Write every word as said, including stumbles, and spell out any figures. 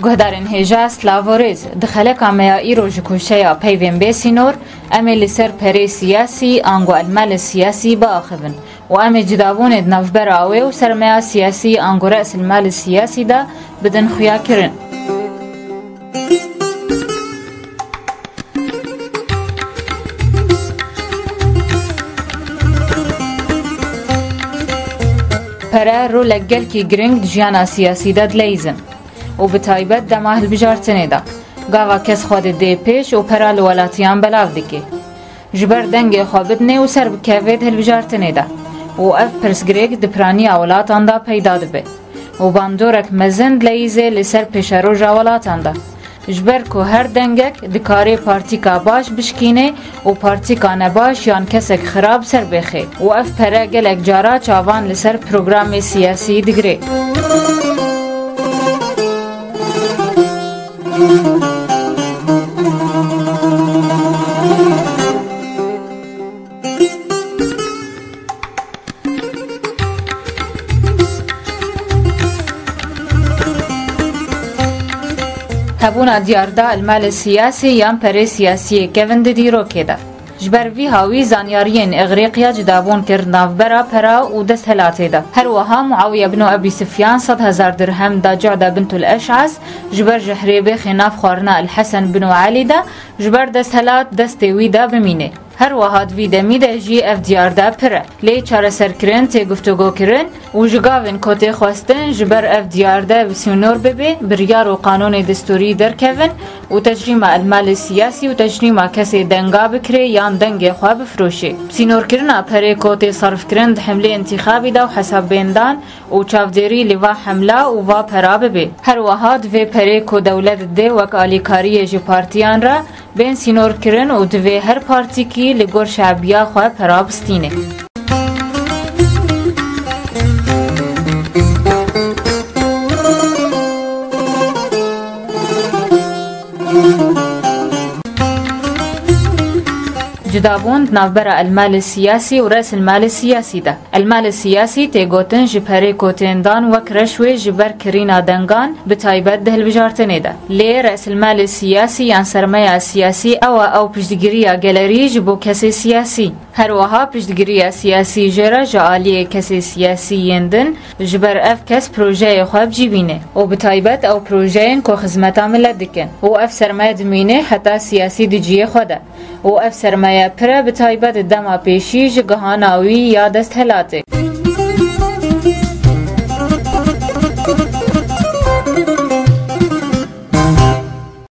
Guhdarên hêja, silav û rêz. Di xeleka me ya îro ji koşeya peyvên bê sînor, em ê li ser perê siyasî, ango elmelê siyasî biaxivin û em ê cidabûnê di navbera wê û sermeya siyasî, ango re'silmalê siyasî de bidin xuyakirin. Pere rolek gelkî giring di jiyana siyasî de dileyîzin û bi taybet dema hilbijartinê de. Gava kes xwe didê pêş û pera li welatiyan belav dike. Ji ber dengê xwe bidinê û ser bikeve di hilbijartinê de. Û ev pirsgirêk di piraniya welatan de peyda dibe. Û bandorek mezin dileyîze li ser pêşeroja welatan de. Ji ber ku her dengek dikare partîka baş bişkîne û partîka nebaş yan kesek xirab ser bêxe û ev pere gelek cara çavan li ser programê siyasî digire. Hebûna diyar da li malê siyasî yan perê siyasiyê kevin di dîrokê de. Ji ber vî hawî zanyariyên Îxrîqiya cidabûn kir navbera pera û desthilatê de. Her wiha Muawiye bin Ebî Sifyan sed hezar dirhem da Cu'de bintul Eş'as, ji ber ji hirêbêxê nav xwarina El Hesen bin Elî de, ji ber desthilat destê wî de bimîne. Her wiha di vî demî de jî ev diyar de pir e. Lê çareserkirin tê guftûgokirin û ji gavên ku tê xwestin ji ber ev diyar de bi sînor bibe, biryar û qanûnê destûrî derkevin û tecrîma elmalê siyasî û tecrîma kesê denga bikirê yan dengê xwe bifiroşê. Sînorkirina perê ku tê serfkirin di hemlê întîxabî de û hesabên dan û çavdêrî li va hemla û va pera bibe. Her wiha divê perê ku dewlet dide wek alîkariyê ji partiyan re, bên sînorkirin û divê her partîkî li gor şebiya xwe pera bistîne. Cudabûn di navbera elmalê siyasî û resilmalê siyasî de. Elmalê siyasî tê gotin ji perê ku tên dan wek reşwê ji ber kirîna dengan, bi taybet di hilbijartinê de. Lê resilmalê siyasî yan sermeya siyasî ew e ew piştgiriya gelerî ji bo kesê siyasî. Her wiha piştgiriya siyasî jê re ji aliyê kesê siyasî yên din, ji ber ev kes projeyê xwe bi cî bîne û bi taybet ew projeyên ku xizmeta milet dikin û ev sermaye dimîne heta siyasî di cihê xwe de. Û ev sermaye pir e, bi taybet di dema pêşî ji gihana wî ya desthilatê.